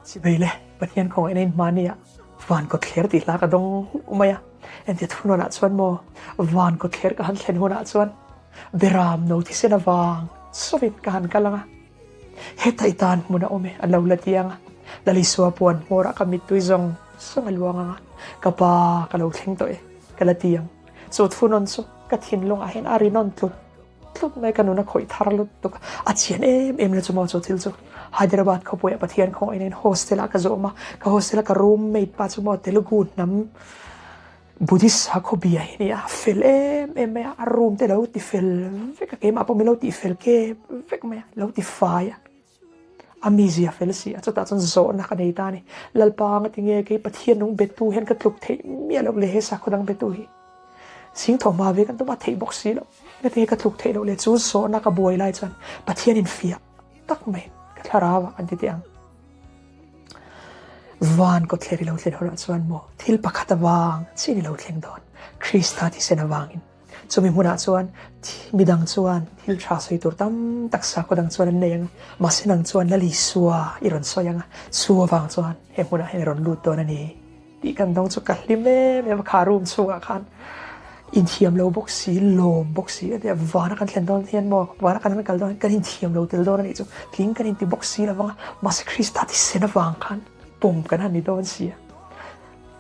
Chibai le, Pathian khawngaihna in hmani ah van kawtthler tih hla ka dawng huh mai a, entia thunawn ah chuan maw van kawtthler ka han thlen hun ah chuan Beram no thisen avang sawin ka han kal ang a, heta i tan hmun a awm e an lo la ti ang a, Lalisua puan hmawr ah ka mittui zawng zawng a luang ang a, ka pa ka lo thleng tawh e ka la ti ang. Chu thunawn chu ka thinlung ah hian a rinawn tlut tlut mai, ka nun a khawih thar lutuk a, a chian em em na chu maw chu thil chu Hyderabad khawpui ah Pathian khawngaih in hostel ah ka zawm a, ka hostel a ka roommate pa chu maw Telugu hnam Buddhist sakhaw bia hi a ni a, a fel em em mai a, a room te lo ti fel vek a, keimah pawh min lo tih fel kep vek mai a, lo ti fai a, a mizia fel si a, chutah chuan zawhna ka nei ta a ni, Lalpa anga tinge kei Pathian nung betu hian ka tluk theih miah loh le he sakhaw dang betu hi, zing thaw hma ve kan tum a theih bawk si loh, nga tinge ka tluk theih loh le, chu zawhna ka buai lai chuan Pathian in fiah tak mai ka thlarau ah an ti teh ang. Van kawtthler i lo thlen hunah chuan maw thil pakhat avang chin i lo thleng dawn, Krista thisen avangin. Chumi hmunah chuan midang chuan thil tha sawi tur tam tak sakhaw dang chuan an nei ang a, mahse nang chuan Lal Isua i rawn sawi ang a, chu avang chuan he hmunah hian i rawn lut dawn a ni tih kan dawng chu ka hlim em em a, kha room chhungah khan inthiam lo bawk si, lawm bawk si a nia, vana kan thlen dawn hian maw, vana kan han kal dawn hian kan inthiam lo tel dawn a nih chu, tling kan inti bawk si lo vang a, mahse Krista thisen avang khan pawm kan han ni dawn si a,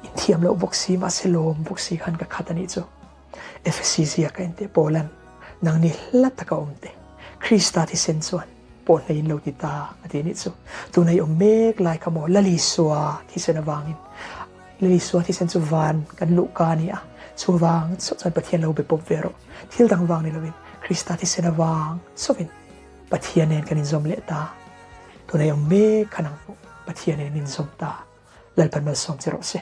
inthiam loh bawk si mahse lawm bawk si khan ka khat a nih chu. Efesi zia ka en teh Paulan, nangni hla taka awm teh, Krista thisen chuan pawh hneiin lo ti ta a ti a nih chu. Tuna i awm mek lai kha maw Lalisua thisen avangin Lalisua thisen chu van kan luh ka a ni a, chuvang chauh chuan Pathian lo be pawp ve rawh. Thil dang vang ni lovin Krista thisen avang chauhin Pathian nen kan inzawm leh ta. Tunah i awm mek kha nang pawh Pathian nen in inzawm ta. Lalpan malsawm che rawh se.